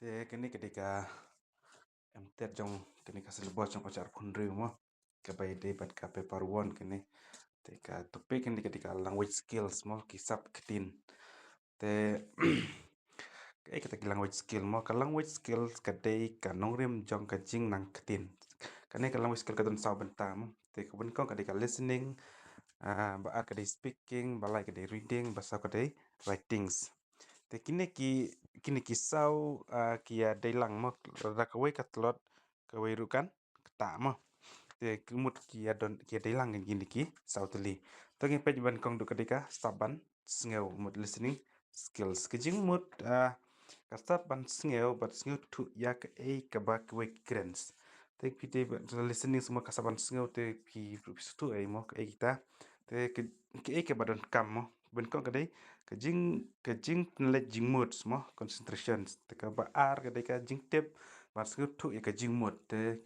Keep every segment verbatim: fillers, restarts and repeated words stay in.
Te kane ka dei ka M Tet jong kane ka syllabus jong u Hajar Arphew Hynriew mo. Kaba ïadei bad ka paper one kane. Te ka topic kane ka dei ka language skills mo, ki sap ktien. Te kaei kata ki language skill mo, ka language skills ka dei ka nongrim jong ka jingnang ktien. Kane ka language skill ka don saw bynta mo. Te kaba nyngkong ka dei ka listening, ah, ba ar ka dei speaking, ba lai ka dei reading, ba saw ka dei writings. Te kine ki, kine ki saw, ah, ki ïadei lang mo, lada kawei ka tlot, kawei ruh kan ktah mo. Te ki mut ki ïadon, ki ïadei lang kine ki saw tylli. Te ngin peit ba nyngkong duh ka dei ka sap ban sngew, mut listening skills. Ka jingmut, ah, ka sap ban sngew bad sngewthuh ïa kaei kaba kiwei ki kren. Te phi dei ba listening mo, ka sap ban sngew te phi, phi sngewthuh ei mo kaei kita. Te ka, kaei kaba donkam mo. Ba nyngkong ka dei ka jing, ka jingpynleit jingmut mo, concentration. Te kaba ar ka dei ka jingtip bad sngewthuh ïa ka jingmut. Te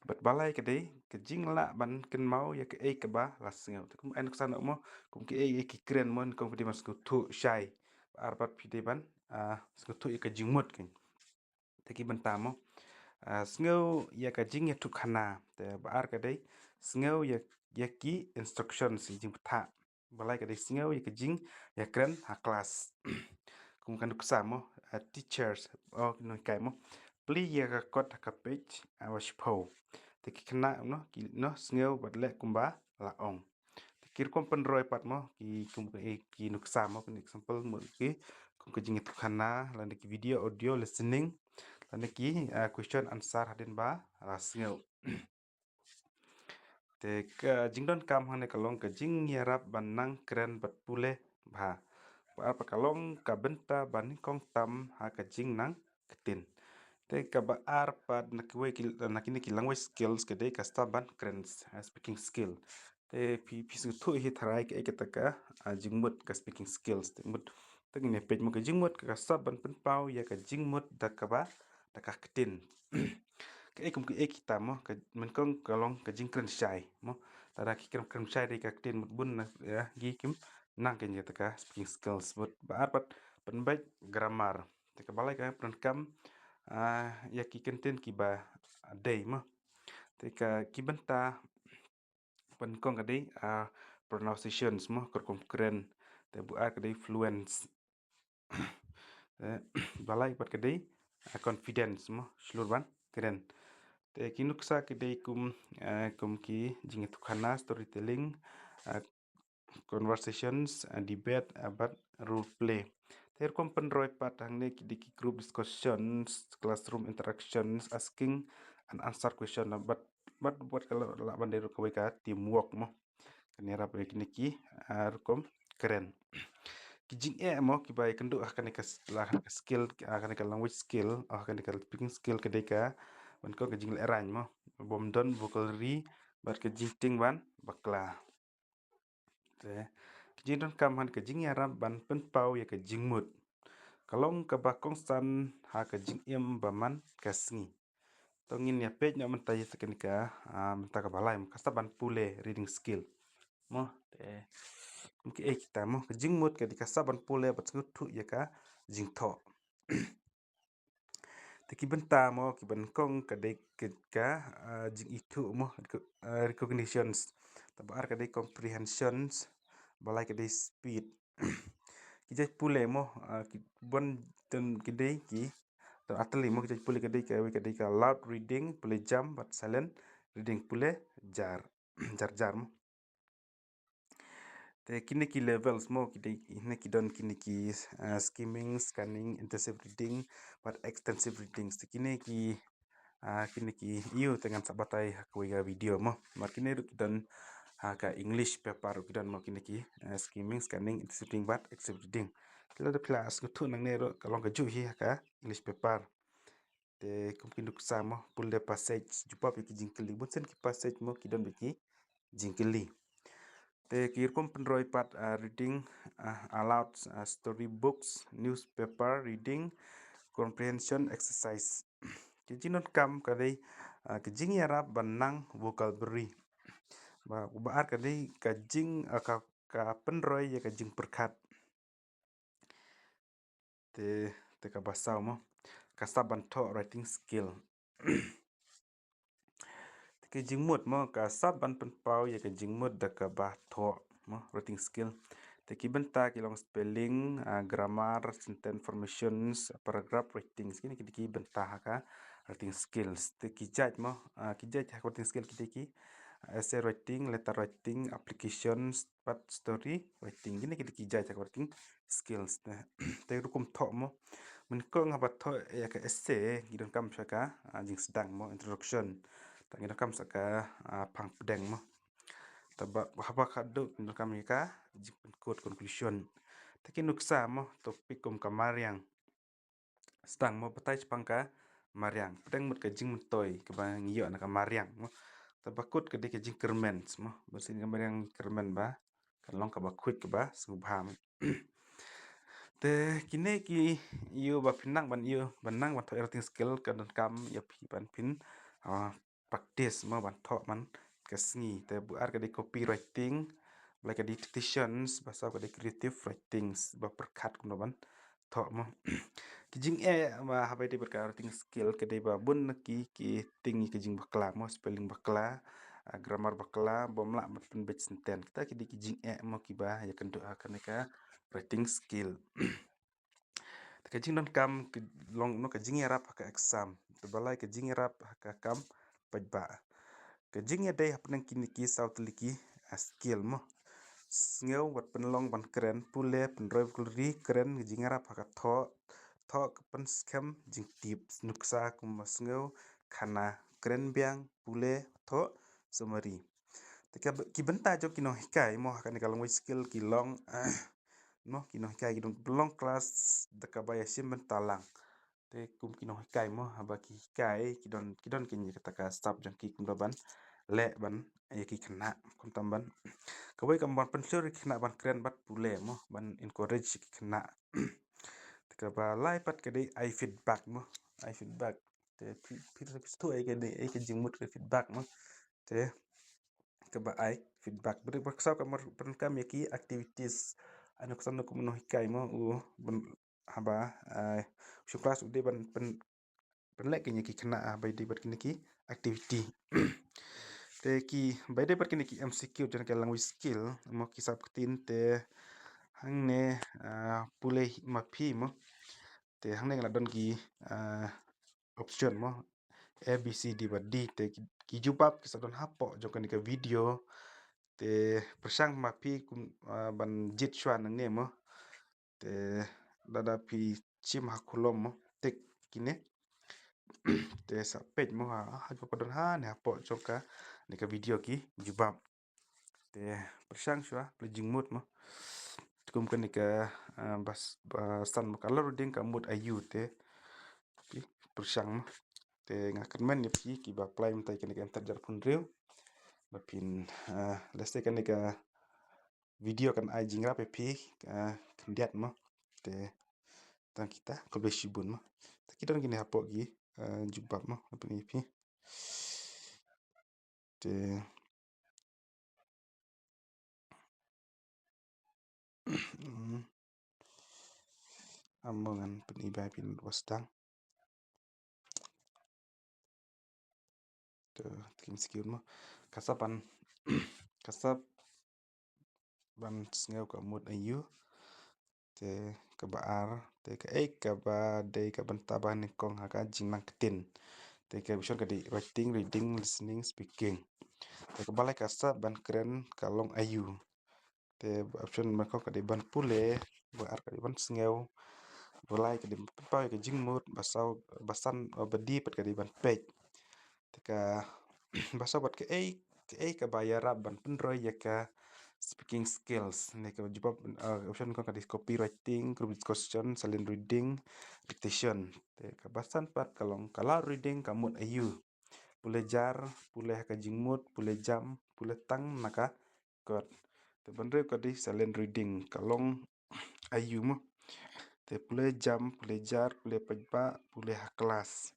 bad ba lai ka dei ka jinglah ban kynmaw ïa kaei kaba la sngew. Te kum ai nuksa noh mo, kum kaei ïa ki kren mo, kum phi dei ban sngewthuh shai. Ba ar pat phi dei ban, ah, sngewthuh ïa ka jingmut kane. Te ki bynta mo, ah, sngew ïa ka jingïathuhkhana. Te ba ar ka dei sngew ïa, ïa ki instructions, ïa ki jingbthah. Ba lai ka dei sngew ïa ka jingïakren ha klas. Kum ka nuksa mo, ah, teachers, oh, nonghikai mo, plie ïa ka kot ha ka page, ah, ba shiphew. Te ki khynnah mo, ki, noh, sngew bad leh kumba la ong. Te ki rukom pynroi pat mo, ki, kum ki, ki nuksa mo, ki example mo ki, kum ka jingïathuhkhana, lane ki video, audio, listening, lane ki, ah, question answer hadien ba la sngew. Te ka jingdonkam hangne ka long ka jingïarap ban nang kren bad pule bha. Ba ar pat ka long ka bynta ba nyngkong tam ha ka jingnang ktien. Te kaba ar pat na kiwei ki, na kine ki language skills ka dei ka sap ban kren, ah, speaking skill. Te phi, phi sngewthuh hi tharai kaei kata ka, ah, jingmut ka speaking skills. Te mut, te ngin ïa peit mo ka jingmut ka, ka sap ban pynpaw ïa ka jingmut da kaba, da ka ktien. Kaei kum kaei kita mo, ka nyngkong ka long ka jingkren shai mo. Lada ki kren, kren shai dei ka ktien mut bun na, ïa, ki kim nang kane kata ka speaking skills. Mut ba ar pat pynbeit grammar. Te kaba lai ka pyndonkam, ah, ïa ki kyntien kiba dei mo. Te ka ki bynta ba nyngkong ka dei, ah, pronunciations mo, ka rukom kren. Te ba ar ka dei fluence. Eh, ba lai pat ka dei, ah, confidence mo, shlur ban kren. Te ki nuksa ki dei kum, eh, kum ki jingïathuhkhana, storytelling, ah, conversations, ah, debate, ah, bad role play. Te rukom pynroi pat hangne ki dei ki group discussions, classroom interactions, asking and answer question, ah, bad, bad, bad ka lah, lah ban dei ruh kawei ka teamwork mo. Kan ïarap ïa kine ki, ah, rukom kren. Ki jingeh mo kiba ïakynduh ha kane ka s-, la kane ka skill, ah, kane ka language skill, ah, kane ka speaking skill ka dei ka, ba nyngkong ka jinglehraiñ mo. Bym don vocabulary bad ka jingtieng ban bakla. Te ki jingdonkam hangne ka jingïarap ban pynpaw ïa ka jingmut. Ka long kaba kongsan ha ka jingim ba man ka sngi. To ngin ïa peit noh mynta ïa kane ka, ah, mynta kaba lai mo, ka sap ban pule, reading skill. Mo, te kum kiei kita mo, ka jingmut ka dei ka sap ban pule bad sngewthuh ïa ka jingthoh. Te ki bynta mo, kiba nyngkong ka dei ka, ka, ah, jingithuh mo, reco-, ah, recognitions. Te ba ar ka dei comprehensions, ba lai ka dei speed. Ki jait pule mo, ah, ki bun don ki dei ki, don artylli mo, ki jait pule ka dei ka, ka dei ka loud reading, pule jam, bad silent reading, pule jar, jar jar mo. Te kine ki levels mo, ki dei, kine ki don kine ki, ah, skimming, scanning, intensive reading, bad extensive reading. Te kine ki, ah, kine ki ïoh te ngan sa batai ha kawei ka video mo. Namar kine ruh ki don ha ka English paper ruh ki don mo kine ki, ah, skimming, scanning, intensive reading, bad extensive reading. Te lada phi la sngewthuh nangne ruh ka long kajuh hi ha ka English paper. Te kum ki nuksa mo, pule passage, jubab ïa ki jingkylli. Bunsien ki passage mo ki don bad ki jingkylli. Te ki rukom pynroi pat, ah, reading, ah, aloud, ah, story books, newspaper reading, comprehension exercise. Ki jingdonkam ka dei, ah, ki jingïarap ban nang vocabulary. Ba, ba ar ka dei ka jing, ah, ka, ka pynroi ïa ka jingpyrkhat. Te, te kaba saw mo. ka sap ban thoh writing skill. Te ki jingmut mo, ka sap ban pynpaw ïa ka jingmut da kaba thoh mo, writing skill. Te ki bynta ki long spelling, ah, grammar, sentence formations, paragraph writings. Kine ki dei ki bynta ha ka writing skills. Te ki jait mo, ah, ki jait ha ka writing skill ki dei ki, ah, essay writing, letter writing, applications, bad story writing. Kine ki dei ki jait ha ka writing skills. Te, te rukom thoh mo. Mynnyngkong haba thoh ïa ka essay, ngi donkam sha ka, ah, jingsdang mo, introduction. Te ngi donkam sha ka, ah, phang pdeng mo. Te ba, haba khatduh ngi donkam ïa ka jingpynkut, conclusion. Te ki nuksa mo, topic kum ka mariang. Sdang mo, batai shaphang ka mariang. Pdeng mut ka jingmyntoi kaba ngi ïoh na ka mariang mo. Te ba kut ka dei ka jingkyrmen mo. Ba sien ka mariang kyrmen ba kan long kaba khuid kaba sngewbha mo. Te kine ki ïoh ba phin nang ban ïoh, ban nang ban thoh writing skill ka donkam ïa phi ban phin, ah, practice mo, ban thoh man ka sngi. Te ba ar ka dei copywriting, ba lai ka dei dictations, ba saw ka dei creative writings, ba pyrkhat kumno ban thoh mo. Ki jingeh ba haba ïadei bad ka writing skill ka dei ba bun na ki, ki tieng ïa ka jingbakla mo, spelling bakla, ah, grammar bakla, bym lah ban pynbeit sentence. Kita ki dei ki jingeh mo kiba ïakynduh ha kane ka writing skill. Te ka jingdonkam ki long no ka jingïarap ha ka exam. Te ba lai ka jingïarap ha ka kam paidbah. Ka jingïadei hapdeng kine ki saw tylli ki, ah, skill mo. Sngew bad pynlong ban kren, pule, pynroi, pule, kren, ka jingïarap ha ka thoh, thoh ka pynskhem jingtip, nuksa kumba sngew, khana, kren biang, pule, thoh, summary. Te ka, ki bynta jong ki nonghikai mo ha kane ka language skill ki long, mo, ki nonghikai ki don pynlong klas da kaba ïashim bynta lang. Te kum ki nonghikai mo, haba ki hikai ki don, ki don kine kata ka sap jong ki kumno ban leh ban ïa ki khynnah, kumta ban. Kawei ka ban pynshlur ïa ki khynnah ban kren bad pule mo, ban encourage ïa ki khynnah. Te kaba lai pat ka dei ai feedback mo, ai feedback. Te phi, phi, phi sngewthuh ïa ka dei, ïa ka jingmut ka feedback mo. Te kaba ai feedback. Bad ba ka saw ka mar pyndonkam ïa ki activities. Ano ka saw no kum u nonghikai mo, u ban haba, ah, shu klas u dei ban pyn, pynleh kine ki khynnah, ah, ba ïadei bad kine ki activity. Te ki, ba ïadei bad kine ki M C Q jong ka language skill mo, ki sap ktien te hangne, ah, pule ma phi mo. Te hangne nga la don ki, ah, option mo, A, B, C, D bad D. Te ki, ki jubab ki sa don hapoh jong kane ka video. Te pyrshang ma phi kum, ah, ban jied shuwa nangne mo. Te lada phi shim ha kolom mo, tick kine. Te sa peit mo ha, ha jubab ka don hangne hapoh jong kane ka video ki jubab. Te pyrshang shuwa, pynlong jingmut mo. Te kum kane ka, ah, bas, basan mo ka la reading ka mut aiu te. Phi pyrshang mo. Te nga kyrmen ïa phi kiba apply mynta kane ka M Tet Jaiñtia Phareng. Ba phin, ah, lehse kane ka video kan ai jingïarap ïa phi, ah, khyndiat mo. Te tang kita, khublei shibun mo. Te ki don kine hapoh ki, ah, jubab mo, ha phi. Te Hmm. Amo ngan pyni ba phin wasdang. Te, te kim skip mo. Ka sap ban, ka sap ban sngew ka mut aiu. Te kaba ar, te kaei kaba dei ka bynta ba nyngkong ha ka jingnang ktien. Te ka option ka dei writing, reading, listening, speaking. Te kaba lai ka sap ban kren ka long aiu. Te option ba nyngkong ka dei ban pule, ba ar ka dei ban sngew, ba lai ka dei ban pynpaw ïa ka jingmut, ba saw, ba san, ba D pat ka dei ban peit. Te kaba saw pat kaei, kaei kaba ïarap ban pynroi ïa ka speaking skills. Ne ka jubab, ah, option nyngkong ka dei copywriting, group discussion, silent reading, dictation. Te kaba san pat ka long ka loud reading ka mut aiu. Pule jar, pule ha ka jingmut, pule jam, pule tang na ka kot. Te ba hynriew ka dei silent reading ka long aiu mo. Te pule jam, pule jar, pule paidbah, pule ha klas.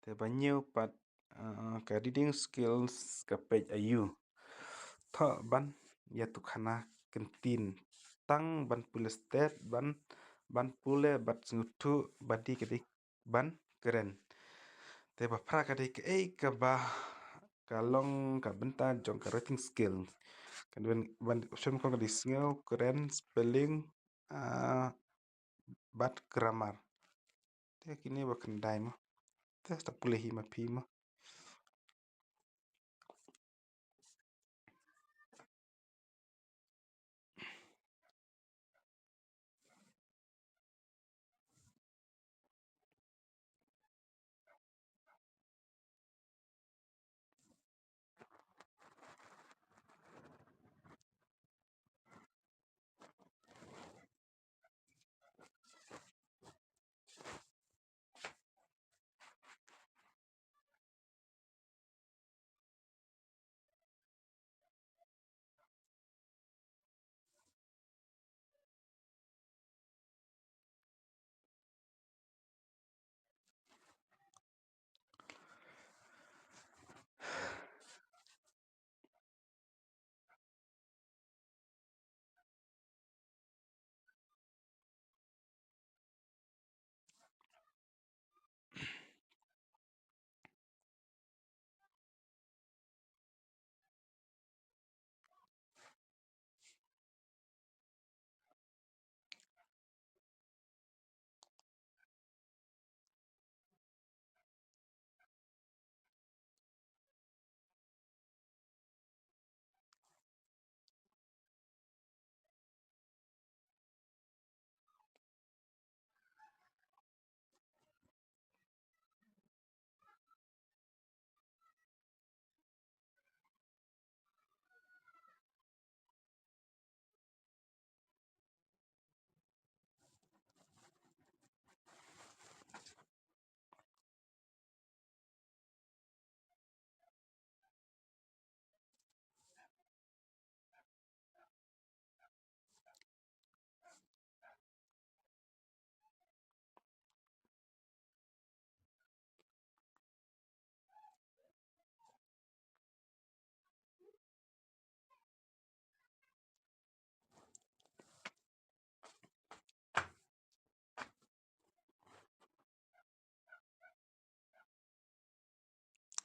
Te ba hynñiew pat, ah, ka reading skills ka peit aiu. Thoh ban ïathuhkhana kyntien tang ban pule stet ban ban pule bad sngewthuh ba dei ka dei ban kren. Te ba phra ka dei kaei kaba ka long ka bynta jong ka writing skill. Ka dei ban, ban option ka dei sngew, kren, spelling, ah, bad grammar. Te kine ba khyndai mo. Te sa pule hi ma phi mo.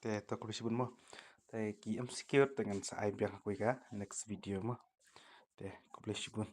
Te to khublei shibun mo. Te ki M C Q te ngan sa ai biang ha kawei ka next video mo. Te khublei shibun.